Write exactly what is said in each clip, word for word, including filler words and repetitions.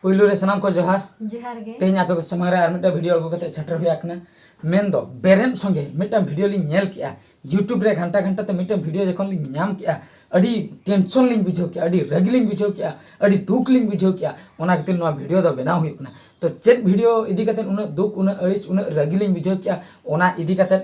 ᱯᱩᱭᱞᱩ ᱨᱮ ᱥᱟᱱᱟᱢ ᱠᱚ ᱡᱚᱦᱟᱨ᱾ ᱡᱚᱦᱟᱨ ᱜᱮ᱾ ᱛᱮᱦᱮᱧ ᱟᱯᱮ ᱠᱚ ᱥᱟᱢᱟᱝ ᱨᱮ ᱟᱨ ᱢᱤᱫᱴᱟᱝ ᱵᱷᱤᱰᱤᱭᱳ ᱟᱹᱜᱩ ᱠᱟᱛᱮ ᱥᱮᱴᱮᱨ ᱦᱩᱭ ᱟᱠᱟᱱᱟ᱾ ᱢᱮᱱᱫᱚ ᱵᱮᱨᱮᱫ ᱥᱚᱸᱜᱮ ᱢᱤᱫᱴᱟᱝ ᱵᱷᱤᱰᱤᱭᱳ ᱞᱤᱧ ᱧᱮᱞ ᱠᱮᱜᱼᱟ, YouTube ᱨᱮ ᱜᱷᱟᱱᱴᱟ ᱜᱷᱟᱱᱴᱟ ᱛᱮ ᱢᱤᱫᱴᱟᱝ ᱵᱷᱤᱰᱤᱭᱳ ᱡᱚᱠᱷᱚᱱ ᱞᱤᱧ ᱧᱟᱢ ᱠᱮᱜᱼᱟ, ᱟᱹᱰᱤ ᱴᱮᱱᱥᱚᱱ ᱞᱤᱧ ᱵᱩᱡᱷᱟᱹᱣ ᱠᱮᱜᱼᱟ, ᱟᱹᱰᱤ ᱨᱟᱹᱜᱤ ᱞᱤᱧ ᱵᱩᱡᱷᱟᱹᱣ ᱠᱮᱜᱼᱟ, ᱟᱹᱰᱤ ᱫᱩᱠ ᱞᱤᱧ ᱵᱩᱡᱷᱟᱹᱣ ᱠᱮᱜᱼᱟ᱾ ᱚᱱᱟ ᱠᱷᱟᱹᱛᱤᱨ ᱱᱚᱣᱟ ᱵᱷᱤᱰᱤᱭᱳ ᱫᱚ ᱵᱮᱱᱟᱣ ᱦᱩᱭᱩᱜ ᱠᱟᱱᱟ᱾ ᱛᱚ ᱪᱮᱫ ᱵᱷᱤᱰᱤᱭᱳ ᱤᱫᱤ ᱠᱟᱛᱮ ᱩᱱᱟᱹᱜ ᱫᱩᱠ, ᱩᱱᱟᱹᱜ ᱟᱹᱲᱤᱥ, ᱩᱱᱟᱹᱜ ᱨᱟᱹᱜᱤ ᱞᱤᱧ ᱵᱩᱡᱷᱟᱹᱣ ᱠᱮᱜᱼᱟ, ᱚᱱᱟ ᱤᱫᱤ ᱠᱟᱛᱮ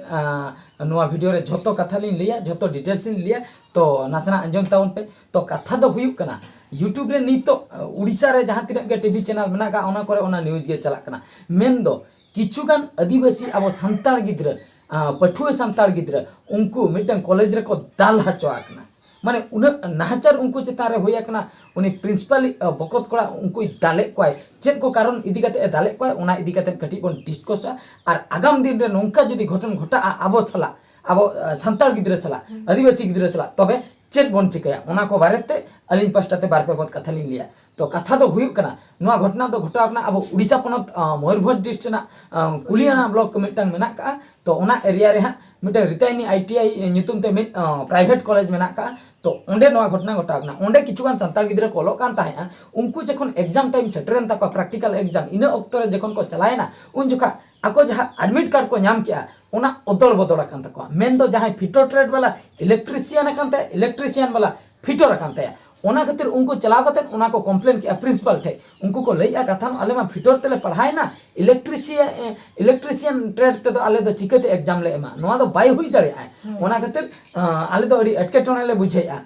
ᱱᱚᱣᱟ ᱵᱷᱤᱰᱤᱭᱳ ᱨᱮ ᱡᱷᱚᱛᱚ ᱠᱟᱛᱷᱟ ᱞᱤᱧ ᱞᱟᱹᱭᱟ, ᱡᱷᱚᱛᱚ ᱰᱤᱴᱮᱞᱥ ᱞᱤᱧ ᱞᱟᱹᱭᱟ᱾ ᱛᱚ ᱱᱟᱥᱮᱱᱟᱜ ᱟᱸᱡᱚᱢ ᱛᱟᱵᱚᱱ ᱯᱮ᱾ ᱛᱚ ᱠᱟᱛᱷᱟ ᱫᱚ ᱦᱩᱭᱩᱜ ᱠᱟᱱᱟ, YouTube ᱨᱮ ᱱᱤᱛᱚᱜ ᱩᱲᱤᱥᱥᱟ ᱨᱮ ᱡᱟᱦᱟᱸ ᱛᱤᱱᱟᱹᱜ ᱜᱮ ᱴᱤᱵᱷᱤ ᱪᱮᱱᱮᱞ ᱢᱮᱱᱟᱜ ᱟᱠᱟᱫ, ᱚᱱᱟ ᱠᱚᱨᱮ ᱚᱱᱟ ᱱᱤᱭᱩᱡᱽ ᱜᱮ ᱪᱟᱞᱟᱜ ᱠᱟᱱᱟ᱾ ᱢᱮᱱᱫᱚ ᱠᱤᱪᱷᱩᱜᱟᱱ ᱟᱹᱫᱤᱵᱟᱹᱥᱤ ᱟᱵᱚ ᱥᱟᱱᱛᱟᱲ ᱜᱤᱫᱽᱨᱟᱹ, ᱟᱸ, ᱯᱟᱹᱴᱷᱩᱣᱟᱹ ᱥᱟᱱᱛᱟᱲ ᱜᱤᱫᱽᱨᱟᱹ, ᱩᱱᱠᱩ ᱢᱤᱫᱴᱟᱝ ᱠᱚᱞᱮᱡᱽ ᱨᱮᱠᱚ ᱫᱟᱞ ᱦᱚᱪᱚ ᱟᱠᱟᱱᱟ᱾ ᱢᱟᱱᱮ ᱩᱱᱟᱹᱜ ᱱᱟᱦᱟᱪᱟᱨ ᱩᱱᱠᱩ ᱪᱮᱛᱟᱱ ᱨᱮ ᱦᱩᱭ ᱟᱠᱟᱱᱟ᱾ ᱩᱱᱤ ᱯᱨᱤᱱᱥᱤᱯᱟᱞ ᱵᱚᱠᱚᱛ ᱠᱚᱲᱟ ᱩᱱᱠᱩᱭ ᱫᱟᱞᱮᱫ ᱠᱚᱣᱟᱭ, ᱪᱮᱫ ᱠᱚ ᱠᱟᱨᱚᱱ ᱤᱫᱤ ᱠᱟᱛᱮ ᱮ ᱫᱟᱞᱮᱫ ᱠᱚᱣᱟᱭ, ᱚᱱᱟ ᱤᱫᱤ ᱠᱟᱛᱮ ᱠᱟᱹᱴᱤᱡ ᱵᱚᱱ ᱰᱤᱥᱠᱚᱥᱟ᱾ ᱟᱨ ᱟᱜᱟᱢ ᱫᱤᱱ ᱨᱮ ᱱᱚᱝᱠᱟ ᱡᱩᱫᱤ ᱜᱷᱚᱴᱚᱱ ᱜᱷᱚᱴᱟᱜᱼᱟ ᱟᱵᱚ ᱥᱟᱞᱟᱜ, ᱟᱵᱚ ᱟᱸ, ᱥᱟᱱᱛᱟᱲ ᱜᱤᱫᱽᱨᱟᱹ ᱥᱟᱞᱟᱜ, ᱟᱹᱫᱤᱵᱟᱹᱥᱤ ᱜᱤᱫᱽᱨᱟᱹ ᱥᱟᱞᱟᱜ, ᱛᱚᱵᱮ ᱪᱮᱫ ᱵᱚᱱ ᱪᱤᱠᱟᱹᱭᱟ, ᱚᱱᱟ ᱠᱚ ᱵᱟᱨᱮᱛᱮ ᱟᱹᱞᱤᱧ ᱯᱟᱥᱴᱟ ᱛᱮ ᱵᱟᱨ ᱯᱮ ᱵᱚᱫ ᱠᱟᱛᱷᱟ ᱞᱤᱧ ᱞᱟᱹᱭᱟ᱾ ᱛᱚ ᱠᱟᱛᱷᱟ ᱫᱚ ᱦᱩᱭᱩᱜ ᱠᱟᱱᱟ, ᱱᱚᱣᱟ ᱜᱷᱚᱴᱚᱱᱟ ᱫᱚ ᱜᱷᱚᱴᱟᱣ ᱠᱟᱱᱟ ᱟᱵᱚ ᱩᱲᱤᱥᱥᱟ ᱯᱚᱱᱚᱛ, ᱟᱸ, ᱢᱚᱭᱩᱨᱵᱷᱚᱸᱡᱽ ᱰᱤᱥᱴᱨᱤᱠᱴ ᱨᱮᱱᱟᱜ, ᱟᱸ, ᱠᱩᱞᱤᱭᱟᱱᱟ ᱵᱞᱚᱠ ᱢᱤᱫᱴᱟᱝ ᱢᱮᱱᱟᱜ ᱠᱟᱜᱼᱟ᱾ ᱛᱚ ᱚᱱᱟ ᱮᱨᱤᱭᱟ ᱨᱮ ᱦᱟᱸᱜ ᱢᱤᱫᱴᱟᱝ ᱨᱤᱛᱟᱭᱱᱤ ᱟᱭ ᱴᱤ ᱟᱭ ᱧᱩᱛᱩᱢ ᱛᱮ ᱢᱤᱫ, ᱟᱸ, ᱯᱨᱟᱭᱵᱷᱮᱴ ᱠᱚᱞᱮᱡᱽ ᱢᱮᱱᱟᱜ ᱠᱟᱜᱼᱟ᱾ ᱛᱚ ᱚᱸᱰᱮ ᱱᱚᱣᱟ ᱜᱷᱚᱴᱚᱱᱟ ᱜᱷᱚᱴᱟᱣ ᱠᱟᱱᱟ᱾ ᱚᱸᱰᱮ ᱠᱤᱪᱷᱩᱜᱟᱱ ᱥᱟᱱᱛᱟᱲ ᱜᱤᱫᱽᱨᱟᱹ ᱠᱚ ᱚᱞᱚᱜ ᱠᱟᱱ ᱛᱟᱦᱮᱸᱜᱼᱟ, ᱩᱱᱠᱩ ᱡᱚᱠᱷᱚᱱ ᱮᱠᱡᱟᱢ ᱴᱟᱭᱤᱢ ᱥᱮᱴᱮᱨᱮᱱ ᱛᱟᱠᱚᱣᱟ, ᱯᱨᱮᱠᱴᱤᱠᱟᱞ ᱮᱠᱡᱟᱢ, ᱤᱱᱟᱹ ᱚᱠᱛᱚ ᱨᱮ ᱡᱚᱠᱷᱚᱱ ᱠᱚ ᱪᱟᱞᱟᱣᱮᱱᱟ, ᱩᱱ ᱡᱚᱠᱷᱟ ᱟᱠᱚ ᱡᱟᱦᱟᱸ ᱟᱰᱢᱤᱴ ᱠᱟᱨᱰ ᱠᱚ ᱧᱟᱢ ᱠᱮᱜᱼᱟ, ᱚᱱᱟ ᱚᱫᱚᱲ ᱵᱚᱫᱚᱲ ᱟᱠᱟᱱ ᱛᱟᱠᱚᱣᱟ᱾ ᱢᱮᱱᱫᱚ ᱡᱟᱦᱟᱸᱭ ᱯᱷᱤᱴᱚᱨ ᱴᱨᱮᱰ ᱵᱟᱞᱟ ᱤᱞᱮᱠᱴᱨᱤᱥᱤᱭᱟᱱ ᱟᱠᱟᱱ ᱛᱟᱭᱟ, ᱤᱞᱮᱠᱴᱨᱤᱥᱤᱭᱟᱱ ᱵᱟᱞᱟ ᱯᱷᱤᱴᱚᱨ ᱟᱠᱟᱱ ᱛᱟᱭᱟ᱾ ᱚᱱᱟ ᱠᱷᱟᱹᱛᱤᱨ ᱩᱱᱠᱩ ᱪᱟᱞᱟᱣ ᱠᱟᱛᱮ ᱚᱱᱟ ᱠᱚ ᱠᱚᱢᱯᱞᱮᱱ ᱠᱮᱜᱼᱟ ᱯᱨᱤᱱᱥᱤᱯᱟᱞ ᱴᱷᱮᱡ᱾ ᱩᱱᱠᱩ ᱠᱚ ᱞᱟᱹᱭᱮᱜᱼᱟ, ᱠᱟᱛᱷᱟ ᱢᱟ ᱟᱞᱮ ᱢᱟ ᱯᱷᱤᱴᱚᱨ ᱛᱮᱞᱮ ᱯᱟᱲᱦᱟᱣᱮᱱᱟ, ᱤᱞᱮᱠᱴᱨᱤᱥᱤᱭᱟᱱ, ᱤᱞᱮᱠᱴᱨᱤᱥᱤᱭᱟᱱ ᱴᱨᱮᱰ ᱛᱮᱫᱚ ᱟᱞᱮ ᱫᱚ ᱪᱤᱠᱟᱹᱛᱮ ᱮᱠᱡᱟᱢ ᱞᱮ ᱮᱢᱟ? ᱱᱚᱣᱟ ᱫᱚ ᱵᱟᱭ ᱦᱩᱭ ᱫᱟᱲᱮᱭᱟᱜᱼᱟ᱾ ᱚᱱᱟ ᱠᱷᱟᱹᱛᱤᱨ, ᱟᱸ, ᱟᱞᱮ ᱫᱚ ᱟᱹᱰᱤ ᱮᱴᱠᱮᱴᱚᱬᱮ ᱞᱮ ᱵᱩᱡᱷᱟᱹᱣᱮᱜᱼᱟ᱾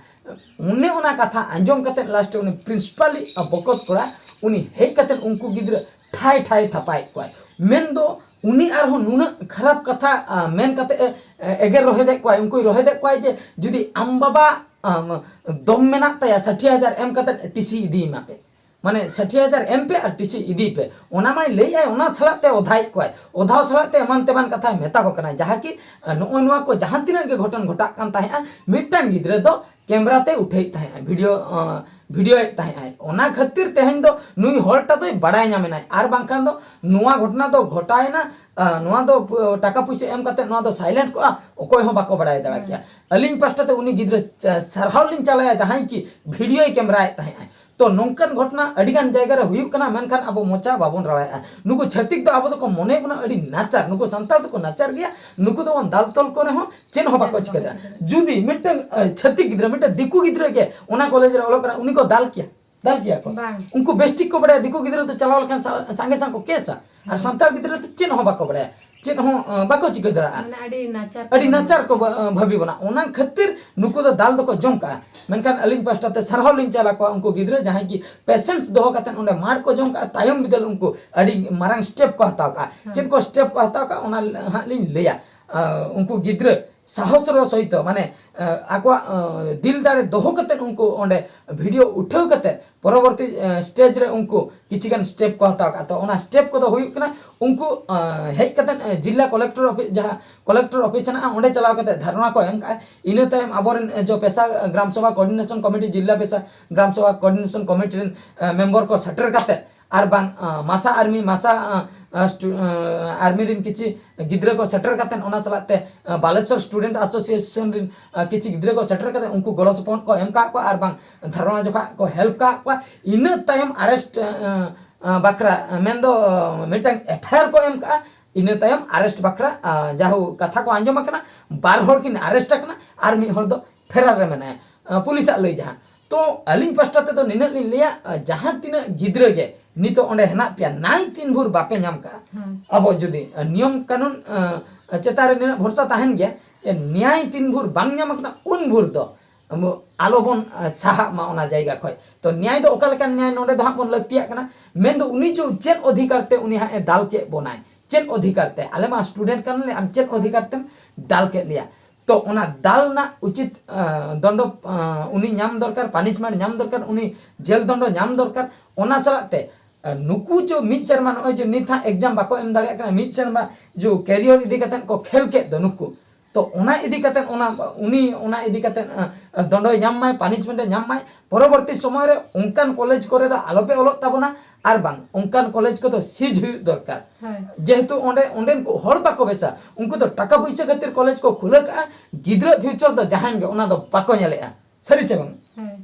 ᱚᱱᱮ ᱚᱱᱟ ᱠᱟᱛᱷᱟ ᱟᱸᱡᱚᱢ ᱠᱟᱛᱮ ᱞᱟᱥᱴ ᱨᱮ ᱩᱱᱤ ᱯᱨᱤᱱᱥᱤᱯᱟᱞᱤᱡ ᱵᱚᱠᱚᱛ ᱠᱚᱲᱟ ᱩᱱᱤ ᱦᱮᱡ ᱠᱟᱛᱮ ᱩᱱᱠᱩ ᱜᱤᱫᱽᱨᱟᱹ ᱴᱷᱟᱭ ᱴᱷᱟᱭ ᱛᱷᱟᱯᱟᱭᱮᱫ ᱠᱚᱣᱟᱭ᱾ ᱢᱮᱱᱫᱚ ᱩᱱᱤ ᱟᱨᱦᱚᱸ ᱱᱩᱱᱟᱹᱜ ᱠᱷᱟᱨᱟᱯ ᱠᱟᱛᱷᱟ, ᱟᱸ, ᱢᱮᱱ ᱠᱟᱛᱮ ᱮ, ᱮ, ᱮᱜᱮᱨ ᱨᱚᱦᱮᱫᱮᱫ ᱠᱚᱣᱟᱭ, ᱩᱱᱠᱩᱭ ᱨᱚᱦᱮᱫᱮᱫ ᱠᱚᱣᱟᱭ ᱡᱮ ᱡᱩᱫᱤ ᱟᱢ ᱵᱟᱵᱟ, ᱟᱢ, ᱫᱚᱢ ᱢᱮᱱᱟᱜ ᱛᱟᱭᱟ, ᱥᱟᱴᱷᱤ ᱦᱟᱡᱟᱨ ᱮᱢ ᱠᱟᱛᱮ ᱴᱤᱥᱤ ᱤᱫᱤᱭᱮ ᱢᱟᱯᱮ᱾ ᱢᱟᱱᱮ ᱥᱟᱴᱷᱤ ᱦᱟᱡᱟᱨ ᱮᱢ ᱯᱮ ᱟᱨ ᱴᱤᱥᱤ ᱤᱫᱤᱭ ᱯᱮ, ᱚᱱᱟ ᱢᱟᱭ ᱞᱟᱹᱭᱮᱫᱼᱟᱭ, ᱚᱱᱟ ᱥᱟᱞᱟᱜ ᱛᱮ ᱚᱫᱷᱟᱭᱮᱫ ᱠᱚᱣᱟᱭ, ᱚᱫᱷᱟᱣ ᱥᱟᱞᱟᱜ ᱛᱮ ᱮᱢᱟᱱ ᱛᱮᱢᱟᱱ ᱠᱟᱛᱷᱟᱭ ᱢᱮᱛᱟ ᱠᱚ ᱠᱟᱱᱟᱭ᱾ ᱡᱟᱦᱟᱸ ᱠᱤ, ᱟᱸ, ᱱᱚᱜᱼᱚᱭ ᱱᱚᱣᱟ ᱠᱚ ᱡᱟᱦᱟᱸ ᱛᱤᱱᱟᱹᱜ ᱜᱮ ᱜᱷᱚᱴᱚᱱ ᱜᱷᱚᱴᱟᱜ ᱠᱟᱱ ᱛᱟᱦᱮᱸᱜᱼᱟ, ᱢᱤᱫᱴᱟᱝ ᱜᱤᱫᱽᱨᱟᱹ ᱫᱚ ᱠᱮᱢᱨᱟ ᱛᱮ ᱩᱴᱷᱟᱹᱭᱮᱫ ᱛᱟᱦᱮᱸᱜᱼᱟ, ᱵᱷᱤᱰᱤᱭᱳ, ᱟᱸ, ᱵᱷᱤᱰᱤᱭᱳᱭᱮᱫ ᱛᱟᱦᱮᱸᱜᱼᱟᱭ᱾ ᱚᱱᱟ ᱠᱷᱟᱹᱛᱤᱨ ᱛᱮᱦᱮᱧ ᱫᱚ ᱱᱩᱭ ᱦᱚᱲᱴᱟ ᱫᱚᱭ ᱵᱟᱲᱟᱭ ᱧᱟᱢᱮᱱᱟᱭ, ᱟᱨ ᱵᱟᱝᱠᱷᱟᱱ ᱫᱚ ᱱᱚᱣᱟ ᱜᱷᱚᱴᱚᱱᱟ ᱫᱚ ᱜᱷᱚᱴᱟᱣᱮᱱᱟ, ᱟᱸ, ᱱᱚᱣᱟ ᱫᱚ ᱯᱩ-, ᱴᱟᱠᱟ ᱯᱩᱭᱥᱟᱹ ᱮᱢ ᱠᱟᱛᱮ ᱱᱚᱣᱟ ᱫᱚ ᱥᱟᱭᱞᱮᱱᱴ ᱠᱚᱜᱼᱟ, ᱚᱠᱚᱭ ᱦᱚᱸ ᱵᱟᱠᱚ ᱵᱟᱲᱟᱭ ᱫᱟᱲᱮ ᱠᱮᱭᱟ᱾ ᱟᱹᱞᱤᱧ ᱯᱟᱥᱴᱟ ᱛᱮ ᱩᱱᱤ ᱜᱤᱫᱽᱨᱟᱹ ᱪᱟ-, ᱥᱟᱨᱦᱟᱣ ᱞᱤᱧ ᱪᱟᱞᱟᱭᱟ, ᱡᱟᱦᱟᱸᱭ ᱠᱤ ᱵᱷᱤᱰᱤᱭᱳᱭ ᱠᱮᱢᱨᱟᱭᱮᱫ ᱛᱟᱦᱮᱸᱜᱼᱟᱭ᱾ ᱛᱚ ᱱᱚᱝᱠᱟᱱ ᱜᱷᱚᱴᱚᱱᱟ ᱟᱹᱰᱤ ᱜᱟᱱ ᱡᱟᱭᱜᱟ ᱨᱮ ᱦᱩᱭᱩᱜ ᱠᱟᱱᱟ, ᱢᱮᱱᱠᱷᱟᱱ ᱟᱵᱚ ᱢᱚᱪᱟ ᱵᱟᱵᱚᱱ ᱨᱟᱲᱟᱭᱮᱫᱼᱟ᱾ ᱱᱩᱠᱩ ᱪᱷᱟᱹᱛᱤᱠ ᱫᱚ ᱟᱵᱚ ᱫᱚᱠᱚ ᱢᱚᱱᱮ ᱵᱚᱱᱟ ᱟᱹᱰᱤ ᱱᱟᱪᱟᱨ, ᱱᱩᱠᱩ ᱥᱟᱱᱛᱟᱲ ᱫᱚᱠᱚ ᱱᱟᱪᱟᱨ ᱜᱮᱭᱟ, ᱱᱩᱠᱩ ᱫᱚᱵᱚᱱ ᱫᱟᱞ ᱛᱚᱞ ᱠᱚ ᱨᱮᱦᱚᱸ ᱪᱮᱫ ᱦᱚᱸ ᱵᱟᱠᱚ ᱪᱤᱠᱟᱹ ᱫᱟᱲᱮᱭᱟᱜᱼᱟ᱾ ᱡᱩᱫᱤ ᱢᱤᱫᱴᱟᱝ ᱮ, ᱪᱷᱟᱹᱛᱤᱠ ᱜᱤᱫᱽᱨᱟᱹ, ᱢᱤᱫᱴᱟᱝ ᱫᱤᱠᱩ ᱜᱤᱫᱽᱨᱟᱹ ᱜᱮ ᱚᱱᱟ ᱠᱚᱞᱮᱡᱽ ᱨᱮ ᱚᱞᱚᱜ ᱠᱟᱱᱟ, ᱩᱱᱤ ᱠᱚ ᱫᱟᱞ ᱠᱮᱭᱟ? ᱫᱟᱞ ᱠᱮᱭᱟ ᱠᱚ? ᱵᱟᱝ᱾ ᱩᱱᱠᱩ ᱵᱮᱥ ᱴᱷᱤᱠ ᱠᱚ ᱵᱟᱲᱟᱭᱟ, ᱫᱤᱠᱩ ᱜᱤᱫᱽᱨᱟᱹ ᱫᱚ ᱪᱟᱞᱟᱣ ᱞᱮᱠᱷᱟᱱ ᱥᱟ-, ᱥᱟᱸᱜᱮ ᱥᱟᱝ ᱠᱚ ᱠᱮᱥᱟ, ᱟᱨ ᱦᱮᱸ᱾ ᱥᱟᱱᱛᱟᱲ ᱜᱤᱫᱽᱨᱟᱹ ᱫᱚ ᱪᱮᱫ ᱦᱚᱸ ᱵᱟᱠᱚ ᱵᱟᱲᱟᱭᱟ, ᱪᱮᱫ ᱦᱚᱸ ᱮ, ᱵᱟᱠᱚ ᱪᱤᱠᱟᱹ ᱫᱟᱲᱮᱭᱟᱜᱼᱟ᱾ ᱢᱟᱱᱮ ᱟᱹᱰᱤ ᱱᱟᱪᱟᱨ ᱟᱹᱰᱤ ᱠᱚ ᱱᱟᱪᱟᱨ ᱠᱚ ᱵᱟ-, ᱮ, ᱵᱷᱟᱹᱵᱤ ᱵᱚᱱᱟ᱾ ᱚᱱᱟ ᱠᱷᱟᱹᱛᱤᱨ ᱱᱩᱠᱩ ᱫᱚ ᱫᱟᱞ ᱫᱚᱠᱚ ᱡᱚᱢ ᱠᱟᱜᱼᱟ᱾ ᱢᱮᱱᱠᱷᱟᱱ ᱟᱹᱞᱤᱧ ᱯᱟᱥᱴᱟ ᱛᱮ ᱥᱟᱨᱦᱟᱣ ᱞᱤᱧ ᱪᱟᱞ ᱟᱠᱚᱣᱟ ᱩᱱᱠᱩ ᱜᱤᱫᱽᱨᱟᱹ ᱡᱟᱦᱟᱸᱭ ᱠᱤ ᱯᱮᱥᱮᱱᱥ ᱫᱚᱦᱚ ᱠᱟᱛᱮᱫ ᱚᱸᱰᱮ ᱢᱟᱨ ᱠᱚ ᱡᱚᱢ ᱠᱟᱜᱼᱟ᱾ ᱛᱟᱭᱚᱢ ᱵᱤᱫᱟᱹᱞ ᱩᱱᱠᱩ ᱟᱹᱰᱤ ᱢᱟᱨᱟᱝ ᱥᱴᱮᱯ ᱠᱚ ᱦᱟᱛᱟᱣ ᱠᱟᱜᱼᱟ᱾ ᱦᱮᱸ᱾ ᱪᱮᱫ ᱠᱚ ᱥᱴᱮᱯ ᱠᱚ ᱦᱟᱛᱟᱣ ᱠᱟᱜᱼᱟ, ᱚᱱᱟ ᱦᱟᱸᱜ ᱞᱤᱧ ᱞᱟᱹᱭᱟ᱾ ᱟ, ᱩᱱᱠᱩ ᱜᱤᱫᱽᱨᱟᱹ ᱥᱟᱦᱚᱥ ᱨᱚ ᱥᱚᱦᱤᱛᱚ, ᱢᱟᱱᱮ, ᱟ, ᱟᱠᱚᱣᱟᱜ, ᱟ, ᱫᱤᱞ ᱫᱟᱲᱮ ᱫᱚᱦᱚ ᱠᱟᱛᱮᱫ ᱩᱱᱠᱩ ᱚᱸᱰᱮ ᱵᱷᱤᱰᱤᱭᱳ ᱩᱴᱷᱟᱹᱣ ᱠᱟᱛᱮᱫ ᱯᱚᱨᱚᱵᱚᱨᱛᱤ, ᱟ, ᱥᱴᱮᱡᱽ ᱨᱮ ᱩᱱᱠᱩ ᱠᱤᱪᱷᱤ ᱜᱟᱱ ᱥᱴᱮᱯ ᱠᱚ ᱦᱟᱛᱟᱣ ᱠᱟᱜᱼᱟ᱾ ᱛᱚ ᱚᱱᱟ ᱥᱴᱮᱯ ᱠᱚᱫᱚ ᱦᱩᱭᱩᱜ ᱠᱟᱱᱟ, ᱩᱱᱠᱩ, ᱟ, ᱦᱮᱡ ᱠᱟᱛᱮᱫ, ᱟ, ᱡᱤᱞᱟ ᱠᱚᱞᱮᱠᱴᱚᱨ ᱚᱯᱷᱤᱥ, ᱡᱟᱦᱟᱸ ᱠᱚᱞᱮᱠᱴᱚᱨ ᱚᱯᱷᱤᱥ ᱦᱮᱱᱟᱜᱼᱟ, ᱚᱸᱰᱮ ᱪᱟᱞᱟᱣ ᱠᱟᱛᱮᱫ ᱫᱷᱟᱨᱱᱟ ᱠᱚ ᱮᱢ ᱠᱟᱜᱼᱟ᱾ ᱤᱱᱟᱹ ᱛᱟᱭᱚᱢ ᱟᱵᱚᱨᱮᱱ, ᱟ, ᱡᱚ ᱯᱮᱥᱟ ᱜᱨᱟᱢ ᱥᱚᱵᱷᱟ ᱠᱳᱚᱨᱰᱤᱱᱮᱥᱚᱱ ᱠᱚᱢᱤᱴᱤ, ᱡᱤᱞᱟ ᱯᱮᱥᱟ ᱜᱨᱟᱢ ᱥᱚᱵᱷᱟ ᱠᱳᱚᱨᱰᱤᱱᱮᱥᱚᱱ ᱠᱚᱢᱤᱴᱤ ᱨᱮᱱ, ᱟ, ᱢᱮᱢᱵᱚᱨ ᱠᱚ ᱥᱮᱴᱮᱨ ᱠᱟᱛᱮᱫ, ᱟᱨ ᱵᱟᱝ, ᱟ, ᱢᱟᱥᱟ ᱟᱨᱢᱤ, ᱢᱟᱥᱟ, ᱟ, ᱟ, ᱥᱴᱩ-, ᱟ, ᱟᱨᱢᱤ ᱨᱮᱱ ᱠᱤᱪᱷᱤ ᱜᱤᱫᱽᱨᱟᱹ ᱠᱚ ᱥᱮᱴᱮᱨ ᱠᱟᱛᱮᱫ, ᱚᱱᱟ ᱥᱟᱞᱟᱜ ᱛᱮ, ᱟ, ᱵᱟᱞᱮᱥᱚᱨ ᱥᱴᱩᱰᱮᱱᱴ ᱮᱥᱳᱥᱤᱭᱮᱥᱚᱱ ᱨᱮᱱ, ᱟ, ᱠᱤᱪᱷᱤ ᱜᱤᱫᱽᱨᱟᱹ ᱠᱚ ᱥᱮᱴᱮᱨ ᱠᱟᱛᱮᱫ ᱩᱱᱠᱩ ᱜᱚᱲᱚ ᱥᱚᱯᱚᱦᱚᱫ ᱠᱚ ᱮᱢ ᱠᱟᱜ ᱠᱚᱣᱟ ᱟᱨ ᱵᱟᱝ ᱫᱷᱟᱨᱱᱟ ᱡᱚᱠᱷᱟᱜ ᱠᱚ ᱦᱮᱞᱯ ᱠᱟᱜ ᱠᱚᱣᱟ᱾ ᱤᱱᱟᱹ ᱛᱟᱭᱚᱢ ᱟᱨᱮᱥᱴ, ᱟ, ᱟ, ᱵᱟᱠᱷᱨᱟ, ᱟ, ᱢᱮᱱᱫᱚ, ᱟ, ᱢᱤᱫᱴᱟᱝ ᱮᱯᱷ ᱟᱭ ᱟᱨ ᱠᱚ ᱮᱢ ᱠᱟᱜᱼᱟ᱾ ᱤᱱᱟᱹ ᱛᱟᱭᱚᱢ ᱟᱨᱮᱥᱴ ᱵᱟᱠᱷᱨᱟ, ᱟ, ᱡᱟᱦᱳ ᱠᱟᱛᱷᱟ ᱠᱚ ᱟᱸᱡᱚᱢ ᱟᱠᱟᱱᱟ, ᱵᱟᱨ ᱦᱚᱲ ᱠᱤᱱ ᱟᱨᱮᱥᱴ ᱟᱠᱟᱱᱟ ᱟᱨ ᱢᱤᱫ ᱦᱚᱲ ᱫᱚ ᱯᱷᱮᱨᱟᱨ ᱨᱮ ᱢᱮᱱᱟᱭᱟ, ᱟ, ᱯᱩᱞᱤᱥᱟᱜ ᱞᱟᱹᱭ ᱡᱟᱦᱟᱸ᱾ ᱛᱚ ᱟᱹᱞᱤᱧ ᱯᱟᱥᱴᱟ ᱛᱮᱫᱚ ᱱᱤᱱᱟᱹᱜ ᱞᱤᱧ ᱞᱟᱹᱭᱟ, ᱟ, ᱡᱟᱦᱟᱸ ᱛᱤᱱᱟᱹᱜ ᱜᱤᱫᱽᱨᱟᱹ ᱜᱮ ᱱᱤᱛᱚᱜ ᱚᱸᱰᱮ ᱦᱮᱱᱟᱜ ᱯᱮᱭᱟ, ᱱᱟᱭ ᱛᱤᱱ ᱵᱷᱳᱨ ᱵᱟᱯᱮ ᱧᱟᱢ ᱠᱟᱜᱼᱟ, ᱦᱮᱸ᱾ ᱟᱵᱚ ᱡᱩᱫᱤ, ᱟ, ᱱᱤᱭᱚᱢ ᱠᱟᱹᱱᱩᱱ, ᱟ, ᱪᱮᱛᱟᱱ ᱨᱮ ᱱᱤᱱᱟᱹᱜ ᱵᱷᱚᱨᱥᱟ ᱛᱟᱦᱮᱱ ᱜᱮᱭᱟ, ᱡᱮ ᱱᱮᱭᱟᱭ ᱛᱤᱱ ᱵᱷᱳᱨ ᱵᱟᱝ ᱧᱟᱢ ᱟᱠᱟᱱᱟ, ᱩᱱ ᱵᱷᱳᱨ ᱫᱚ ᱟᱵᱚ ᱟᱞᱚᱵᱚᱱ, ᱟ, ᱥᱟᱦᱟᱜ ᱢᱟ ᱚᱱᱟ ᱡᱟᱭᱜᱟ ᱠᱷᱚᱡ᱾ ᱛᱚ ᱱᱮᱭᱟᱭ ᱫᱚ ᱚᱠᱟ ᱞᱮᱠᱟᱱ ᱱᱮᱭᱟᱭ ᱱᱚᱰᱮ ᱫᱚ ᱦᱟᱸᱜ ᱵᱚᱱ ᱞᱟᱹᱠᱛᱤᱭᱟᱜ ᱠᱟᱱᱟ? ᱢᱮᱱᱫᱚ ᱩᱱᱤ ᱡᱚ ᱪᱮᱫ ᱚᱫᱷᱤᱠᱟᱨ ᱛᱮ ᱩᱱᱤ ᱦᱟᱸᱜ ᱮ ᱫᱟᱞ ᱠᱮᱫ ᱵᱚᱱᱟᱭ? ᱪᱮᱫ ᱚᱫᱷᱤᱠᱟᱨ ᱛᱮ? ᱟᱞᱮ ᱢᱟ ᱥᱴᱩᱰᱮᱱᱴ ᱠᱟᱱᱟᱞᱮ, ᱟᱢ ᱪᱮᱫ ᱚᱫᱷᱤᱠᱟᱨ ᱛᱮᱢ ᱫᱟᱞ ᱠᱮᱫ ᱞᱮᱭᱟ? ᱛᱚ ᱚᱱᱟ ᱫᱟᱞ ᱨᱮᱱᱟᱜ ᱩᱪᱤᱛ, ᱟ, ᱫᱚᱱᱰᱚ, ᱟ, ᱩᱱᱤ ᱧᱟᱢ ᱫᱚᱨᱠᱟᱨ, ᱯᱟᱱᱤᱥᱢᱮᱱᱴ ᱧᱟᱢ ᱫᱚᱨᱠᱟᱨ, ᱩᱱᱤ ᱡᱮᱞ ᱫᱚᱱᱰᱚ ᱧᱟᱢ ᱫᱚᱨᱠᱟᱨ᱾ ᱚᱱᱟ ᱥᱟᱞᱟᱜ ᱛᱮ, ᱟ, ᱱᱩᱠᱩ ᱡᱚ ᱢᱤᱫ ᱥᱮᱨᱢᱟ, ᱱᱚᱜᱼᱚᱭ ᱡᱚ ᱱᱤᱛ ᱦᱟᱸᱜ ᱮᱠᱡᱟᱢ ᱵᱟᱠᱚ ᱮᱢ ᱫᱟᱲᱮᱭᱟᱜ ᱠᱟᱱᱟ, ᱢᱤᱫ ᱥᱮᱨᱢᱟ ᱡᱚ ᱠᱮᱨᱤᱭᱚᱨ ᱤᱫᱤ ᱠᱟᱛᱮᱫ ᱠᱚ ᱠᱷᱮᱞ ᱠᱮᱫ ᱫᱚ ᱱᱩᱠᱩ, ᱛᱚ ᱚᱱᱟ ᱤᱫᱤ ᱠᱟᱛᱮᱫ ᱚᱱᱟ, ᱩᱱᱤ ᱚᱱᱟ ᱤᱫᱤ ᱠᱟᱛᱮᱫ, ᱟ, ᱫᱚᱱᱰᱚᱭ ᱧᱟᱢ ᱢᱟᱭ, ᱯᱟᱱᱤᱥᱢᱮᱱᱴ ᱮ ᱧᱟᱢ ᱢᱟᱭ, ᱯᱚᱨᱚᱵᱚᱨᱛᱤ ᱥᱚᱢᱚᱭ ᱨᱮ ᱚᱱᱠᱟᱱ ᱠᱚᱞᱮᱡᱽ ᱠᱚᱨᱮ ᱫᱚ ᱟᱞᱚᱯᱮ ᱚᱞᱚᱜ ᱛᱟᱵᱚᱱᱟ, ᱟᱨ ᱵᱟᱝ ᱚᱱᱠᱟᱱ ᱠᱚᱞᱮᱡᱽ ᱠᱚᱫᱚ ᱥᱤᱡᱽ ᱦᱩᱭᱩᱜ ᱫᱚᱨᱠᱟᱨ᱾ ᱦᱳᱭ᱾ ᱡᱮᱦᱮᱛᱩ ᱚᱸᱰᱮ, ᱚᱸᱰᱮᱱ ᱠᱚ ᱦᱚᱲ ᱵᱟᱠᱚ ᱵᱮᱥᱟ, ᱩᱱᱠᱩ ᱫᱚ ᱴᱟᱠᱟ ᱯᱩᱭᱥᱟᱹ ᱠᱷᱟᱹᱛᱤᱨ ᱠᱚᱞᱮᱡᱽ ᱠᱚ ᱠᱷᱩᱞᱟᱹᱣ ᱠᱟᱜᱼᱟ, ᱜᱤᱫᱽᱨᱟᱹ ᱯᱷᱤᱭᱩᱪᱟᱨ ᱫᱚ ᱡᱟᱦᱟᱸᱭ ᱜᱮ ᱚᱱᱟ ᱫᱚ ᱵᱟᱠᱚ ᱧᱮᱞᱮᱜᱼᱟ, ᱥᱟᱹᱨᱤ ᱥᱮ ᱵᱟᱝ? ᱦᱳᱭ᱾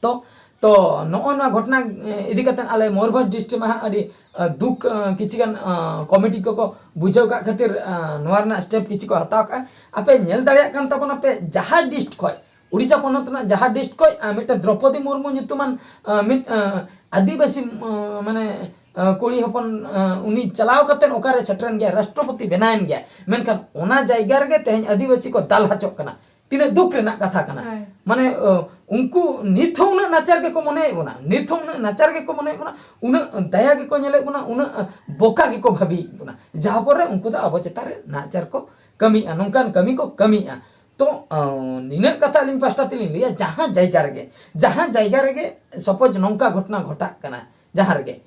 ᱛᱚ ᱛᱚ ᱱᱚᱜᱼᱚ ᱱᱚᱣᱟ ᱜᱷᱚᱴᱚᱱᱟ ᱮ, ᱤᱫᱤ ᱠᱟᱛᱮ ᱟᱞᱮ ᱢᱚᱭᱩᱨᱵᱷᱚᱸᱡᱽ ᱰᱤᱥᱴᱨᱤᱠᱴ ᱢᱟ ᱦᱟᱸᱜ ᱟᱹᱰᱤ ᱮ, ᱫᱩᱠ ᱮ, ᱠᱤᱪᱷᱩ ᱜᱟᱱ ᱮ, ᱠᱚᱢᱤᱴᱤ ᱠᱚᱠᱚ ᱵᱩᱡᱷᱟᱹᱣ ᱠᱟᱜ ᱠᱷᱟᱹᱛᱤᱨ ᱮ, ᱱᱚᱣᱟ ᱨᱮᱱᱟᱜ ᱥᱴᱮᱯ ᱠᱤᱪᱷᱩ ᱠᱚ ᱦᱟᱛᱟᱣ ᱠᱟᱜᱼᱟ᱾ ᱟᱯᱮ ᱧᱮᱞ ᱫᱟᱲᱮᱭᱟᱜ ᱠᱟᱱ ᱛᱟᱵᱚᱱᱟᱯᱮ ᱡᱟᱦᱟᱸ ᱰᱤᱥᱴ ᱠᱷᱚᱡ, ᱩᱲᱤᱥᱥᱟ ᱯᱚᱱᱚᱛ ᱨᱮᱱᱟᱜ ᱡᱟᱦᱟᱸ ᱰᱤᱥᱴ ᱠᱷᱚᱡ ᱮ, ᱢᱤᱫᱴᱮᱱ ᱫᱨᱚᱯᱚᱫᱤ ᱢᱩᱨᱢᱩ ᱧᱩᱛᱩᱢᱟᱱ ᱮ, ᱢᱤᱫ ᱮ, ᱟᱹᱫᱤᱵᱟᱹᱥᱤ ᱮ, ᱢᱟᱱᱮ ᱮ, ᱠᱩᱲᱤ ᱦᱚᱯᱚᱱ ᱮ, ᱩᱱᱤ ᱪᱟᱞᱟᱣ ᱠᱟᱛᱮ ᱚᱠᱟᱨᱮ ᱥᱮᱴᱮᱨᱮᱱ ᱜᱮᱭᱟ, ᱨᱟᱥᱴᱨᱚᱯᱚᱛᱤ ᱵᱮᱱᱟᱣᱮᱱ ᱜᱮᱭᱟ, ᱢᱮᱱᱠᱷᱟᱱ ᱚᱱᱟ ᱡᱟᱭᱜᱟ ᱨᱮᱜᱮ ᱛᱮᱦᱮᱧ ᱟᱹᱫᱤᱵᱟᱹᱥᱤ ᱠᱚ ᱫᱟᱞ ᱦᱚᱪᱚᱜ ᱠᱟᱱᱟ᱾ ᱛᱤᱱᱟᱹᱜ ᱫᱩᱠ ᱨᱮᱱᱟᱜ ᱠᱟᱛᱷᱟ ᱠᱟᱱᱟ᱾ ᱦᱳᱭ᱾ ᱢᱟᱱᱮ ᱚ, ᱩᱱᱠᱩ ᱱᱤᱛ ᱦᱚᱸ ᱩᱱᱟᱹᱜ ᱱᱟᱪᱟᱨ ᱜᱮᱠᱚ ᱢᱚᱱᱮᱭᱮᱫ ᱵᱚᱱᱟ, ᱱᱤᱛ ᱦᱚᱸ ᱩᱱᱟᱹᱜ ᱱᱟᱪᱟᱨ ᱜᱮᱠᱚ ᱢᱚᱱᱮᱭᱮᱫ ᱵᱚᱱᱟ, ᱩᱱᱟᱹᱜ ᱫᱟᱭᱟ ᱜᱮᱠᱚ ᱧᱮᱞᱮᱫ ᱵᱚᱱᱟ, ᱩᱱᱟᱹᱜ ᱵᱚᱠᱟ ᱜᱮᱠᱚ ᱵᱷᱟᱹᱵᱤᱭᱮᱫ ᱵᱚᱱᱟ, ᱡᱟᱦᱟᱸ ᱯᱚᱨᱮ ᱩᱱᱠᱩ ᱫᱚ ᱟᱵᱚ ᱪᱮᱛᱟᱱ ᱨᱮ ᱱᱟᱪᱟᱨ ᱠᱚ ᱠᱟᱹᱢᱤᱭᱮᱫᱼᱟ, ᱱᱚᱝᱠᱟᱱ ᱠᱟᱹᱢᱤ ᱠᱚ ᱠᱟᱹᱢᱤᱭᱮᱫᱼᱟ᱾ ᱛᱚ ᱚ, ᱱᱤᱱᱟᱹᱜ ᱠᱟᱛᱷᱟ ᱟᱹᱞᱤᱧ ᱯᱟᱥᱴᱟ ᱛᱮᱞᱤᱧ ᱞᱟᱹᱭᱟ, ᱡᱟᱦᱟᱸ ᱡᱟᱭᱜᱟ ᱨᱮᱜᱮ, ᱡᱟᱦᱟᱸ ᱡᱟᱭᱜᱟ ᱨᱮᱜᱮ ᱥᱟᱯᱳᱡᱽ ᱱᱚᱝᱠᱟ ᱜᱷᱚᱴᱚᱱᱟ ᱜᱷᱚᱴᱟᱜ ᱠᱟᱱᱟ, ᱡᱟᱦᱟᱸ ᱨᱮᱜᱮ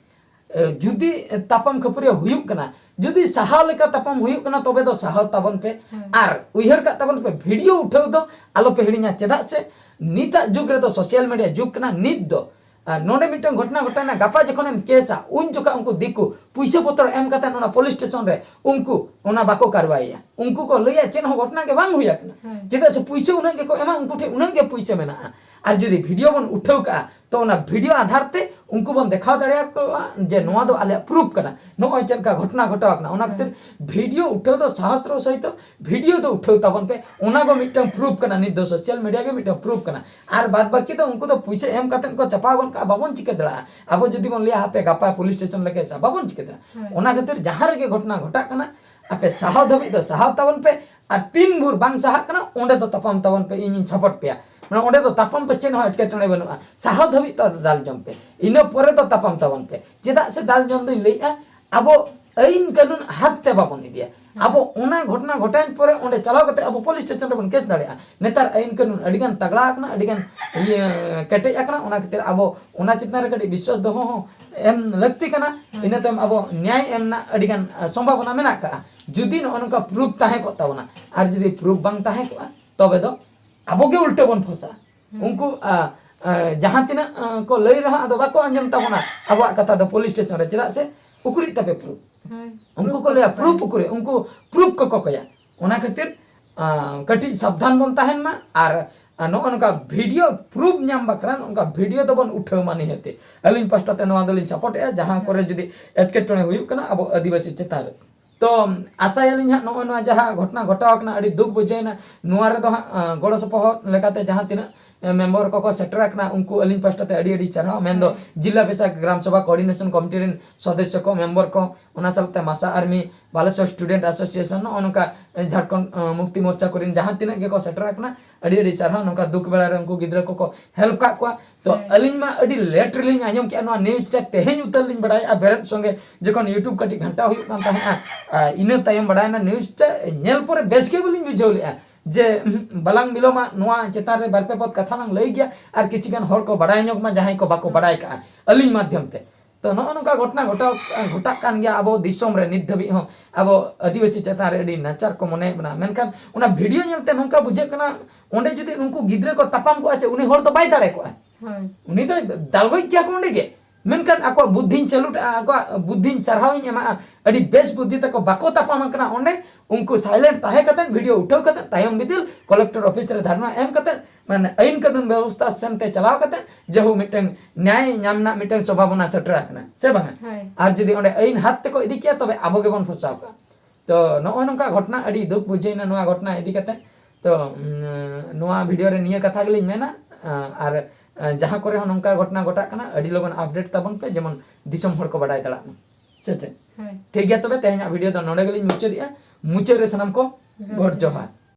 ᱮ, ᱡᱩᱫᱤ ᱛᱟᱯᱟᱢ ᱠᱷᱟᱹᱯᱟᱹᱨᱤ ᱦᱩᱭᱩᱜ ᱠᱟᱱᱟ, ᱡᱩᱫᱤ ᱥᱟᱦᱟᱣ ᱞᱮᱠᱟ ᱛᱟᱯᱟᱢ ᱦᱩᱭᱩᱜ ᱠᱟᱱᱟ, ᱛᱚᱵᱮ ᱫᱚ ᱥᱟᱦᱟᱣ ᱛᱟᱵᱚᱱ ᱯᱮ᱾ ᱦᱮᱸ᱾ ᱟᱨ ᱩᱭᱦᱟᱹᱨ ᱠᱟᱜ ᱛᱟᱵᱚᱱ ᱯᱮ, ᱵᱷᱤᱰᱤᱭᱳ ᱩᱴᱷᱟᱹᱣ ᱫᱚ ᱟᱞᱚ ᱯᱮ ᱦᱤᱲᱤᱧᱟ᱾ ᱪᱮᱫᱟᱜ ᱥᱮ ᱱᱤᱛᱟᱜ ᱡᱩᱜᱽ ᱨᱮᱫᱚ ᱥᱳᱥᱟᱞ ᱢᱤᱰᱤᱭᱟ ᱡᱩᱜᱽ ᱠᱟᱱᱟ᱾ ᱱᱤᱛ ᱫᱚ ᱟᱨ ᱱᱚᱰᱮ ᱢᱤᱫᱴᱟᱝ ᱜᱷᱚᱴᱚᱱᱟ ᱜᱷᱚᱴᱟᱣᱱᱟ, ᱜᱟᱯᱟ ᱡᱚᱠᱷᱚᱱᱮᱢ ᱠᱮᱥᱟ, ᱩᱱ ᱡᱚᱠᱷᱟ ᱩᱱᱠᱩ ᱫᱤᱠᱩ ᱯᱩᱭᱥᱟᱹ ᱯᱚᱛᱨᱚ ᱮᱢ ᱠᱟᱛᱮ ᱚᱱᱟ ᱯᱩᱞᱤᱥ ᱥᱴᱮᱥᱚᱱ ᱨᱮ ᱩᱱᱠᱩ ᱚᱱᱟ ᱵᱟᱠᱚ ᱠᱟᱨᱣᱟᱭᱟ᱾ ᱩᱱᱠᱩ ᱠᱚ ᱞᱟᱹᱭᱟ, "ᱪᱮᱫ ᱦᱚᱸ ᱜᱷᱚᱴᱚᱱᱟ ᱜᱮ ᱵᱟᱝ ᱦᱩᱭ ᱟᱠᱟᱱᱟ᱾" ᱦᱮᱸ᱾ ᱪᱮᱫᱟᱜ ᱥᱮ ᱯᱩᱭᱥᱟᱹ ᱩᱱᱟᱹᱜ ᱜᱮᱠᱚ ᱮᱢᱟ, ᱩᱱᱠᱩ ᱴᱷᱮᱱ ᱩᱱᱟᱹᱜ ᱜᱮ ᱯᱩᱭᱥᱟᱹ ᱢᱮᱱᱟᱜᱼᱟ᱾ ᱟᱨ ᱡᱩᱫᱤ ᱵᱷᱤᱰᱤᱭᱳ ᱵᱚᱱ ᱩᱴᱷᱟᱹᱣ ᱠᱟᱜᱼᱟ, ᱛᱚ ᱚᱱᱟ ᱵᱷᱤᱰᱤᱭᱳ ᱟᱫᱷᱟᱨ ᱛᱮ ᱩᱱᱠᱩ ᱵᱚᱱ ᱫᱮᱠᱷᱟᱣ ᱫᱟᱲᱮᱭᱟᱠᱚᱣᱟ ᱡᱮ ᱱᱚᱣᱟ ᱫᱚ ᱟᱞᱮᱭᱟᱜ ᱯᱨᱩᱯᱷ ᱠᱟᱱᱟ, ᱱᱚᱜᱼᱚᱭ ᱪᱮᱫ ᱞᱮᱠᱟ ᱜᱷᱚᱴᱚᱱᱟ ᱜᱷᱚᱴᱟᱣ ᱟᱠᱟᱱᱟ᱾ ᱚᱱᱟ ᱠᱷᱟᱹᱛᱤᱨ ᱦᱮᱸ᱾ ᱵᱷᱤᱰᱤᱭᱳ ᱩᱴᱷᱟᱹᱣ ᱫᱚ ᱥᱟᱦᱚᱥ ᱨᱚ ᱥᱚᱦᱤᱛ ᱵᱷᱤᱰᱤᱭᱳ ᱫᱚ ᱩᱴᱷᱟᱹᱣ ᱛᱟᱵᱚᱱ ᱯᱮ, ᱚᱱᱟ ᱜᱚ ᱢᱤᱫᱴᱟᱝ ᱯᱨᱩᱯᱷ ᱠᱟᱱᱟ᱾ ᱱᱤᱛ ᱫᱚ ᱥᱳᱥᱟᱞ ᱢᱤᱰᱤᱭᱟ ᱜᱮ ᱢᱤᱫᱴᱟᱝ ᱯᱨᱩᱯᱷ ᱠᱟᱱᱟ᱾ ᱟᱨ ᱵᱟᱫ ᱵᱟᱹᱠᱤ ᱫᱚ ᱩᱱᱠᱩ ᱫᱚ ᱯᱩᱭᱥᱟᱹ ᱮᱢ ᱠᱟᱛᱮ ᱠᱚ ᱪᱟᱯᱟᱣ ᱜᱚᱫ ᱠᱟᱜᱼᱟ, ᱵᱟᱵᱚᱱ ᱪᱤᱠᱟᱹ ᱫᱟᱲᱮᱭᱟᱜᱼᱟ᱾ ᱟᱵᱚ ᱡᱩᱫᱤ ᱵᱚᱱ ᱞᱟᱹᱭᱟ, "ᱦᱟᱯᱮ ᱜᱟᱯᱟ ᱯᱩᱞᱤᱥ ᱥᱴᱮᱥᱚᱱ ᱞᱮ ᱠᱮᱥᱟ", ᱵᱟᱵᱚᱱ ᱪᱤᱠᱟᱹ ᱫᱟᱲᱮᱭᱟᱜᱼᱟ᱾ ᱦᱮᱸ᱾ ᱚᱱᱟ ᱠᱷᱟᱹᱛᱤᱨ ᱡᱟᱦᱟᱸ ᱨᱮᱜᱮ ᱜᱷᱚᱴᱚᱱᱟ ᱜᱷᱚᱴᱟᱜ ᱠᱟᱱᱟ, ᱟᱯᱮ ᱥᱟᱦᱟᱣ ᱫᱷᱟᱹᱵᱤᱡ ᱫᱚ ᱥᱟᱦᱟᱣ ᱛᱟᱵᱚᱱ ᱯᱮ, ᱟᱨ ᱛᱤᱱ ᱵᱷᱳᱨ ᱵᱟᱝ ᱥᱟᱦᱟᱜ ᱠᱟᱱᱟ, ᱚᱸᱰᱮ ᱫᱚ ᱛᱟᱯᱟᱢ ᱛᱟᱵᱚᱱ ᱯᱮ, ᱤᱧᱤᱧ ᱥᱟᱯᱳᱨᱴ ᱯᱮᱭᱟ᱾ ᱢᱟᱱᱮ ᱚᱸᱰᱮ ᱫᱚ ᱛᱟᱯᱟᱢ ᱯᱮ, ᱪᱮᱫ ᱦᱚᱸ ᱮᱴᱠᱮᱴᱚᱬᱮ ᱵᱟᱹᱱᱩᱜᱼᱟ᱾ ᱥᱟᱦᱟᱣ ᱫᱷᱟᱹᱵᱤᱡ ᱫᱚ ᱫᱟᱞ ᱡᱚᱢ ᱯᱮ, ᱤᱱᱟᱹ ᱯᱚᱨᱮ ᱫᱚ ᱛᱟᱯᱟᱢ ᱛᱟᱵᱚᱱ ᱯᱮ᱾ ᱪᱮᱫᱟᱜ ᱥᱮ ᱫᱟᱞ ᱡᱚᱢ ᱫᱚᱧ ᱞᱟᱹᱭᱮᱜᱼᱟ, ᱟᱵᱚ ᱟᱹᱭᱤᱱ ᱠᱟᱹᱱᱩᱱ ᱦᱟᱛ ᱛᱮ ᱵᱟᱵᱚᱱ ᱤᱫᱤᱭᱟ᱾ ᱟᱵᱚ ᱚᱱᱟ ᱜᱷᱚᱴᱚᱱᱟ ᱜᱷᱚᱴᱟᱣᱮᱱ ᱯᱚᱨᱮ ᱚᱸᱰᱮ ᱪᱟᱞᱟᱣ ᱠᱟᱛᱮ ᱟᱵᱚ ᱯᱩᱞᱤᱥ ᱥᱴᱮᱥᱚᱱ ᱨᱮᱵᱚᱱ ᱠᱮᱥ ᱫᱟᱲᱮᱭᱟᱜᱼᱟ᱾ ᱱᱮᱛᱟᱨ ᱟᱹᱭᱤᱱ ᱠᱟᱹᱱᱩᱱ ᱟᱹᱰᱤᱜᱟᱱ ᱛᱟᱜᱲᱟ ᱟᱠᱟᱱᱟ, ᱟᱹᱰᱤᱜᱟᱱ ᱤᱭᱟᱹ ᱠᱮᱴᱮᱡ ᱟᱠᱟᱱᱟ᱾ ᱚᱱᱟ ᱠᱷᱟᱹᱛᱤᱨ ᱟᱵᱚ ᱚᱱᱟ ᱪᱮᱛᱟᱱ ᱨᱮ ᱠᱟᱹᱴᱤᱡ ᱵᱤᱥᱣᱟᱥ ᱫᱚᱦᱚ ᱦᱚᱸ ᱮᱢ ᱞᱟᱹᱠᱛᱤ ᱠᱟᱱᱟ᱾ ᱦᱳᱭ᱾ ᱤᱱᱟᱹ ᱛᱟᱭᱚᱢ ᱟᱵᱚ ᱱᱮᱭᱟᱭ ᱮᱢ ᱨᱮᱱᱟᱜ ᱟᱹᱰᱤᱜᱟᱱ ᱥᱚᱢᱵᱷᱟᱵᱚᱱᱟ ᱢᱮᱱᱟᱜ ᱟᱠᱟᱫᱼᱟ, ᱡᱩᱫᱤ ᱱᱚᱜᱼᱚ ᱱᱚᱝᱠᱟ ᱯᱨᱩᱯᱷ ᱛᱟᱦᱮᱸ ᱠᱚᱜ ᱛᱟᱵᱚᱱᱟ᱾ ᱟᱨ ᱡᱩᱫᱤ ᱯᱨᱩᱯᱷ ᱵᱟᱝ ᱛᱟᱦᱮᱸ ᱠᱚᱜᱼᱟ, ᱛᱚᱵᱮ ᱫᱚ ᱟᱵᱚ ᱜᱮ ᱩᱞᱴᱟᱹ ᱵᱚᱱ ᱯᱷᱚᱥᱟᱜᱼᱟ᱾ ᱦᱩᱸ᱾ ᱩᱱᱠᱩ, ᱟ, ᱟ, ᱡᱟᱦᱟᱸ ᱛᱤᱱᱟᱹᱜ, ᱟ, ᱠᱚ ᱞᱟᱹᱭ ᱨᱮᱦᱚᱸ ᱟᱫᱚ ᱵᱟᱠᱚ ᱟᱸᱡᱚᱢ ᱛᱟᱵᱚᱱᱟ ᱟᱵᱚᱣᱟᱜ ᱠᱟᱛᱷᱟ ᱫᱚ ᱯᱩᱞᱤᱥ ᱥᱴᱮᱥᱚᱱ ᱨᱮ᱾ ᱪᱮᱫᱟᱜ ᱥᱮ ᱩᱠᱩᱨᱤᱡ ᱛᱟᱯᱮ ᱯᱨᱩᱯᱷ? ᱦᱳᱭ᱾ ᱩᱱᱠᱩ ᱯᱨᱩᱯᱷ ᱠᱚ ᱞᱟᱹᱭᱟ, ᱠᱚ ᱯᱨᱩᱯᱷ ᱠᱚᱭᱟ᱾ ᱩᱠᱩᱨᱤᱡ? ᱩᱱᱠᱩ ᱯᱨᱩᱯᱷ ᱠᱚᱠᱚ ᱠᱚᱭᱟ᱾ ᱚᱱᱟ ᱠᱷᱟᱹᱛᱤᱨ, ᱟ, ᱠᱟᱹᱴᱤᱡ ᱥᱟᱵᱫᱷᱟᱱ ᱵᱚᱱ ᱛᱟᱦᱮᱱ ᱢᱟ᱾ ᱟᱨ ᱟᱨ ᱱᱚᱜᱼᱚ ᱱᱚᱝᱠᱟ ᱵᱷᱤᱰᱤᱭᱳ ᱯᱨᱩᱯᱷ ᱧᱟᱢ ᱵᱟᱠᱷᱨᱟ ᱱᱚᱝᱠᱟ ᱵᱷᱤᱰᱤᱭᱳ ᱫᱚᱵᱚᱱ ᱩᱴᱷᱟᱹᱣ ᱢᱟ ᱱᱤᱦᱟᱹᱛᱤ᱾ ᱟᱹᱞᱤᱧ ᱯᱟᱥᱴᱟ ᱛᱮ ᱱᱚᱣᱟ ᱫᱚᱞᱤᱧ ᱥᱟᱯᱳᱨᱴ ᱮᱫᱼᱟ, ᱡᱟᱦᱟᱸ ᱠᱚᱨᱮ ᱡᱩᱫᱤ ᱮᱴᱠᱮᱴᱚᱬᱮ ᱦᱩᱭᱩᱜ ᱠᱟᱱᱟ ᱟᱵᱚ ᱟᱹᱫᱤᱵᱟᱹᱥᱤ ᱪᱮᱛᱟᱱ ᱨᱮ᱾ ᱛᱚ ᱟᱥᱟᱭᱟᱞᱤᱧ ᱦᱟᱸᱜ ᱱᱚᱜᱼᱚᱭ ᱱᱚᱣᱟ ᱡᱟᱦᱟᱸ ᱜᱷᱚᱴᱚᱱᱟ ᱜᱷᱚᱴᱟᱣ ᱟᱠᱟᱱᱟ, ᱟᱹᱰᱤ ᱫᱩᱠ ᱵᱩᱡᱷᱟᱹᱣ ᱮᱱᱟ᱾ ᱱᱚᱣᱟ ᱨᱮᱫᱚ ᱦᱟᱸᱜ ᱟᱸ, ᱜᱚᱲᱚ ᱥᱚᱯᱚᱦᱚᱫ ᱞᱮᱠᱟᱛᱮ ᱡᱟᱦᱟᱸ ᱛᱤᱱᱟᱹᱜ ᱢᱮᱢᱵᱚᱨ ᱠᱚᱠᱚ ᱥᱮᱴᱮᱨ ᱟᱠᱟᱱᱟ, ᱩᱱᱠᱩ ᱟᱹᱞᱤᱧ ᱯᱟᱥᱴᱟ ᱛᱮ ᱟᱹᱰᱤ ᱟᱹᱰᱤ ᱥᱟᱨᱦᱟᱣ᱾ ᱢᱮᱱᱫᱚ ᱡᱤᱞᱟ ᱯᱮᱥᱟ ᱜᱨᱟᱢ ᱥᱚᱵᱷᱟ ᱠᱳᱚᱨᱰᱤᱱᱮᱥᱚᱱ ᱠᱚᱢᱤᱴᱤ ᱨᱮᱱ ᱥᱚᱫᱚᱥᱥᱚ ᱠᱚ, ᱢᱮᱢᱵᱚᱨ ᱠᱚ, ᱚᱱᱟ ᱥᱟᱶᱛᱮ ᱢᱟᱥᱟ ᱟᱨᱢᱤ, ᱵᱟᱞᱮᱥᱚᱨ ᱥᱴᱩᱰᱮᱱᱴ ᱮᱥᱳᱥᱤᱭᱮᱥᱚᱱ, ᱱᱚᱜᱼᱚ ᱱᱚᱝᱠᱟ ᱡᱷᱟᱲᱠᱷᱚᱸᱰ ᱟᱸ, ᱢᱩᱠᱛᱤ ᱢᱳᱨᱪᱟ ᱠᱚᱨᱮᱱ ᱡᱟᱦᱟᱸ ᱛᱤᱱᱟᱹᱜ ᱜᱮᱠᱚ ᱥᱮᱴᱮᱨ ᱟᱠᱟᱱᱟ, ᱟᱹᱰᱤ ᱟᱹᱰᱤ ᱥᱟᱨᱦᱟᱣ᱾ ᱱᱚᱝᱠᱟ ᱫᱩᱠ ᱵᱮᱲᱟ ᱨᱮ ᱩᱱᱠᱩ ᱜᱤᱫᱽᱨᱟᱹ ᱠᱚᱠᱚ ᱦᱮᱞᱯ ᱠᱟᱜ ᱠᱚᱣᱟ᱾ ᱛᱚ ᱟᱹᱞᱤᱧ ᱢᱟ ᱟᱹᱰᱤ ᱞᱮᱴ ᱨᱮᱞᱤᱧ ᱟᱸᱡᱚᱢ ᱠᱮᱜᱼᱟ ᱱᱚᱣᱟ ᱱᱤᱭᱩᱡᱽ ᱴᱟ, ᱛᱮᱦᱮᱧ ᱩᱛᱟᱹᱨ ᱞᱤᱧ ᱵᱟᱲᱟᱭᱮᱜᱼᱟ ᱵᱮᱨᱮᱫ ᱥᱚᱸᱜᱮ, ᱡᱚᱠᱷᱚᱱ ᱭᱩᱴᱩᱵᱽ ᱠᱟᱹᱴᱤᱡ ᱜᱷᱟᱱᱴᱟᱣ ᱦᱩᱭᱩᱜ ᱠᱟᱱ ᱛᱟᱦᱮᱸᱜᱼᱟ᱾ ᱟᱨ ᱤᱱᱟᱹ ᱛᱟᱭᱚᱢ ᱵᱟᱲᱟᱭᱮᱱᱟ ᱱᱤᱭᱩᱡᱽ ᱴᱟ, ᱧᱮᱞ ᱯᱚᱨᱮ ᱵᱮᱥ ᱜᱮ ᱵᱟᱹᱞᱤᱧ ᱵᱩᱡᱷᱟᱹᱣ ᱞᱮᱜᱼᱟ ᱡᱮ ᱩᱸᱦᱩᱸ, ᱵᱟᱞᱟᱝ ᱵᱤᱞᱚᱢᱟ, ᱱᱚᱣᱟ ᱪᱮᱛᱟᱱ ᱨᱮ ᱵᱟᱨ ᱯᱮ ᱯᱚᱫ ᱠᱟᱛᱷᱟ ᱞᱟᱝ ᱞᱟᱹᱭ ᱜᱮᱭᱟ ᱟᱨ ᱠᱤᱪᱷᱤ ᱜᱟᱱ ᱦᱚᱲ ᱠᱚ ᱵᱟᱲᱟᱭ ᱧᱚᱜ ᱢᱟ, ᱡᱟᱦᱟᱸᱭ ᱠᱚ ᱵᱟᱠᱚ ᱵᱟᱲᱟᱭ ᱠᱟᱜᱼᱟ ᱟᱹᱞᱤᱧ ᱢᱟᱫᱽᱫᱷᱚᱢ ᱛᱮ᱾ ᱛᱚ ᱱᱚᱜᱼᱚ ᱱᱚᱝᱠᱟ ᱜᱷᱚᱴᱚᱱᱟ ᱜᱷᱚᱴᱟᱣ ᱜᱷᱚᱴᱟᱜ ᱠᱟᱱ ᱜᱮᱭᱟ ᱟᱵᱚ ᱫᱤᱥᱚᱢ ᱨᱮ᱾ ᱱᱤᱛ ᱫᱷᱟᱹᱵᱤᱡ ᱦᱚᱸ ᱟᱵᱚ ᱟᱹᱫᱤᱵᱟᱹᱥᱤ ᱪᱮᱛᱟᱱ ᱨᱮ ᱟᱹᱰᱤ ᱱᱟᱪᱟᱨ ᱠᱚ ᱢᱚᱱᱮᱭᱮᱫ ᱵᱚᱱᱟ᱾ ᱢᱮᱱᱠᱷᱟᱱ ᱚᱱᱟ ᱵᱷᱤᱰᱤᱭᱳ ᱧᱮᱞᱛᱮ ᱱᱚᱝᱠᱟ ᱵᱩᱡᱷᱟᱹᱜ ᱠᱟᱱᱟ, ᱚᱸᱰᱮ ᱡᱩᱫᱤ ᱩᱱᱠᱩ ᱜᱤᱫᱽᱨᱟᱹ ᱠᱚ ᱛᱟᱯᱟᱢ ᱠᱚᱜᱼᱟ ᱥᱮ, ᱩᱱᱤ ᱦᱚᱲ ᱫᱚ ᱵᱟᱭ ᱫᱟᱲᱮ ᱠᱚᱜᱼᱟ᱾ ᱦᱳᱭ᱾ ᱩᱱᱤ ᱫᱚ ᱫᱟᱞ ᱜᱚᱡ ᱠᱮᱭᱟ ᱠᱚ ᱚᱸᱰᱮ ᱜᱮ᱾ ᱢᱮᱱᱠᱷᱟᱱ ᱟᱠᱚᱣᱟᱜ ᱵᱩᱫᱽᱫᱷᱤᱧ ᱥᱮᱞᱩᱴ ᱟᱜᱼᱟ, ᱟᱠᱚᱣᱟᱜ ᱵᱩᱫᱽᱫᱷᱤᱧ ᱥᱟᱨᱦᱟᱣᱤᱧ ᱮᱢᱟᱜᱼᱟ, ᱟᱹᱰᱤ ᱵᱮᱥ ᱵᱩᱫᱽᱫᱷᱤ ᱛᱟᱠᱚ, ᱵᱟᱠᱚ ᱛᱟᱯᱟᱢ ᱟᱠᱟᱱᱟ ᱚᱸᱰᱮ᱾ ᱩᱱᱠᱩ ᱥᱟᱭᱞᱮᱱᱴ ᱛᱟᱦᱮᱸ ᱠᱟᱛᱮ, ᱵᱷᱤᱰᱤᱭᱳ ᱩᱴᱷᱟᱹᱣ ᱠᱟᱛᱮ, ᱛᱟᱭᱚᱢ ᱵᱤᱫᱟᱹᱞ ᱠᱚᱞᱮᱠᱴᱚᱨ ᱚᱯᱷᱤᱥ ᱨᱮ ᱫᱷᱟᱨᱱᱟ ᱮᱢ ᱠᱟᱛᱮ, ᱢᱟᱱᱮ ᱟᱹᱭᱤᱱ ᱠᱟᱹᱱᱩᱱ ᱵᱮᱵᱚᱥᱛᱷᱟ ᱥᱮᱱ ᱛᱮ ᱪᱟᱞᱟᱣ ᱠᱟᱛᱮ ᱡᱟᱹᱦᱩ ᱢᱤᱫᱴᱟᱝ ᱱᱮᱭᱟᱭ ᱧᱟᱢ ᱨᱮᱱᱟᱜ ᱢᱤᱫᱴᱟᱝ ᱥᱚᱵᱷᱟᱵᱚᱱᱟ ᱥᱮᱴᱮᱨ ᱟᱠᱟᱱᱟ, ᱥᱮ ᱵᱟᱝᱟ? ᱦᱳᱭ᱾ ᱟᱨ ᱡᱩᱫᱤ ᱚᱸᱰᱮ ᱟᱹᱭᱤᱱ ᱦᱟᱛ ᱛᱮᱠᱚ ᱤᱫᱤ ᱠᱮᱭᱟ, ᱛᱚᱵᱮ ᱟᱵᱚ ᱜᱮᱵᱚᱱ ᱯᱷᱟᱸᱥᱟᱣ ᱠᱚᱜᱼᱟ᱾ ᱛᱚ ᱱᱚᱜᱼᱚᱭ ᱱᱚᱝᱠᱟ ᱜᱷᱚᱴᱚᱱᱟ, ᱟᱹᱰᱤ ᱫᱩᱠ ᱵᱩᱡᱷᱟᱹᱣ ᱮᱱᱟ ᱱᱚᱣᱟ ᱜᱷᱚᱴᱚᱱᱟ ᱤᱫᱤ ᱠᱟᱛᱮ᱾ ᱛᱚ ᱩᱸ, ᱱᱚᱣᱟ ᱵᱷᱤᱰᱤᱭᱳ ᱨᱮ ᱱᱤᱭᱟᱹ ᱠᱟᱛᱷᱟ ᱜᱮᱞᱤᱧ ᱢᱮᱱᱟ, ᱟᱨ ᱡᱟᱦᱟᱸ ᱠᱚᱨᱮ ᱦᱚᱸ ᱱᱚᱝᱠᱟ ᱜᱷᱚᱴᱚᱱᱟ ᱜᱷᱚᱴᱟᱜ ᱠᱟᱱᱟ, ᱟᱹᱰᱤ ᱞᱚᱜᱚᱱ ᱟᱯᱰᱮᱴ ᱛᱟᱵᱚᱱ ᱯᱮ, ᱡᱮᱢᱚᱱ ᱫᱤᱥᱚᱢ ᱦᱚᱲ ᱠᱚ ᱵᱟᱰᱟᱭ ᱫᱟᱲᱮᱭᱟᱜ ᱢᱟ᱾ ᱥᱮ ᱪᱮᱫ? ᱦᱳᱭ᱾ ᱴᱷᱤᱠ ᱜᱮᱭᱟ, ᱛᱚᱵᱮ ᱛᱮᱦᱮᱧᱟᱜ ᱵᱷᱤᱰᱤᱭᱳ ᱫᱚ ᱱᱚᱰᱮ ᱜᱮᱞᱤᱧ ᱢᱩᱪᱟᱹᱫᱮᱜᱼᱟ᱾ ᱢᱩᱪᱟᱹᱫ ᱨᱮ ᱥᱟᱱᱟᱢ ᱠᱚ ᱜᱚᱰ ᱡᱚᱦᱟᱨ᱾